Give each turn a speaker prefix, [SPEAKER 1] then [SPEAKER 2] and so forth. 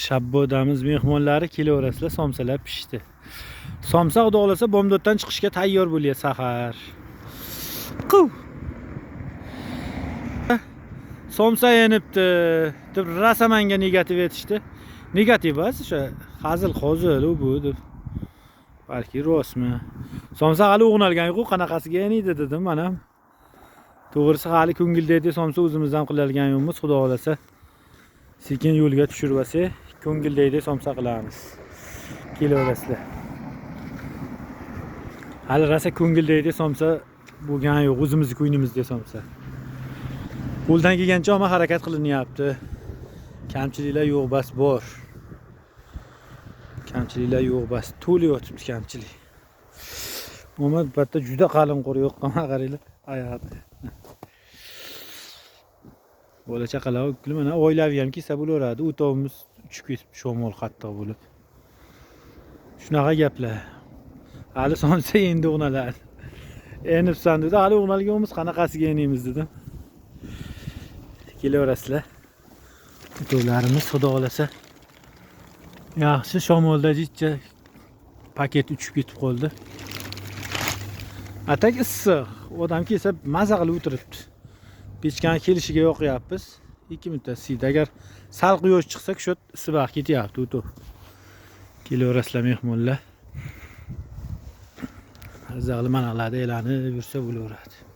[SPEAKER 1] Shabbodamiz mehmonlari, kelaverasizlar, somsalar pishdi. Somsa, xudo xohlasa, bomdoddan chiqishga tayyor bo'lyapti sahar. Quv. Somsa yenibdi deb rosa manga negativ aytishdi. Negativ emas, o'sha hazil hozil u bu deb. Balki rostmi? Somsa hali o'g'nalgan yo'q, qanaqasiga yeniydi dedim mana. To'g'risi, hali ko'ngildagi somsa o'zimizdan qilolgan yo'qmiz, xudo xohlasa. Sekin yo'lga tushirib olsak, ko'ngildagi somsa qilamiz. Kelaverasizlar. Hali rosa ko'ngildagi somsa bo'lgani yo'q, o'zimizni ko'nglimizda somsa. Qo'ldan kelgancha ammo harakat qilinyapti. Kamchiliklar yo'q, bas bor. Kamchiliklar yo'q, bas to'lib yotibdi kamchilik. Umuman bitta juda qalin qor yo'q, mana qaranglar, oyog'i. Bola chaqalar mana oilaviy ham kelsa bo'laveradi. O'tovimiz uchib ketibdi shamol qattiq bo'lib. Shunaqa gaplar. Hali somsa endi o'g'naladi. Enibsan dedi, hali o'g'nalganmiz, qanaqasiga eniymiz dedim. Kelaverasizlar. O'tovlarimiz, xudo xohlasa. Yaxshi, shamolda jicha paket uchib ketib qoldi. А так issiq. Odam kelsa maza qilib o'tiribdi. Pechkani kelishiga yoqyapmiz. 2 minutda isiydi. Agar sal quyosh chiqsa, shu isibaq ketyapti o'tov. Kelaverasizlar, mehmonlar. Maza qilib mana aylanib yursa bo'laveradi.